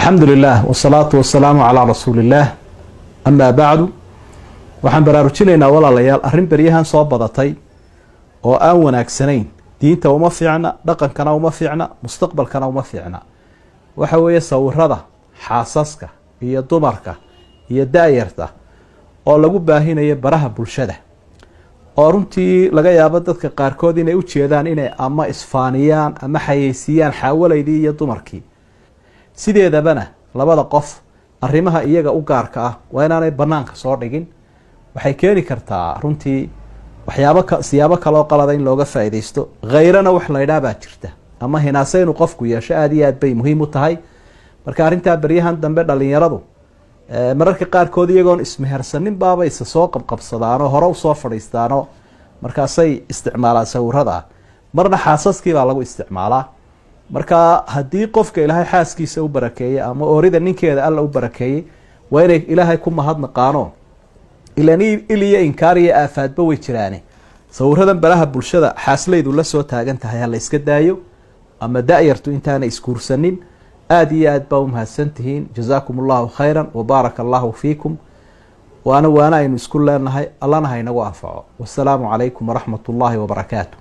Alxamdu lilah wasalaatu wasalaamu calaa rasuuliillaah, amaa bacdu. Waxaan baraarujinaynaa, walaalayaal, arrin beryahan soo badatay oo aan wanaagsanayn. Diinta uma fiicna, dhaqankana uma fiicna, mustaqbalkana uma fiicna. Waxa weeye sawirada xaasaska iyo dumarka iyo da-yarta oo lagu baahinayo baraha bulshada, oo runtii laga yaabo dadka qaarkood inay u jeedaan inay ama isfaaniyaan ama xayeysiiyaan xaawalaydii iyo dumarkii. Sideedabana labada qof arrimaha iyaga u gaarka ah waa inaanay banaanka soo dhigin. Waxay keeni kartaa runtii waxyaabo siyaabo kaloo qalada in looga faa'iidaysto. Khayrana wax la ydhaah baa jirta, ama hinaase inuu qofku yeesho aada iyo aad bay muhiim u tahay. Marka arrintaa beryahan dambe dhalinyaradu mararka qaarkood iyagoon ismehersanin baabay isa soo qabqabsadaanoo hore usoo fadhiistaanoo markaasay isticmaalaan sawirada. Marna xaasaskii baa lagu isticmaalaa. Marka haddii qofka Ilaahay xaaskiisa u barakeeyey ama oorida ninkeeda Alla u barakeeyey, waa inay Ilaahay ku mahadnaqaano. Ilan il iyo inkaar iyo aafaadba way jiraane, sawiradan baraha bulshada xaaslaydu la soo taagan tahay ha la iska daayo, ama da-yartu intaanay isguursanin. Aada iyo aad baa umahadsan tihiin. Jazaakum Allahu khayra wabaaraka Allahu fiikum. Waana aynu isku leenahay, Allana ha inagu anfaco. Wasalaamu calaykum waraxmat ullaahi wabarakaatu.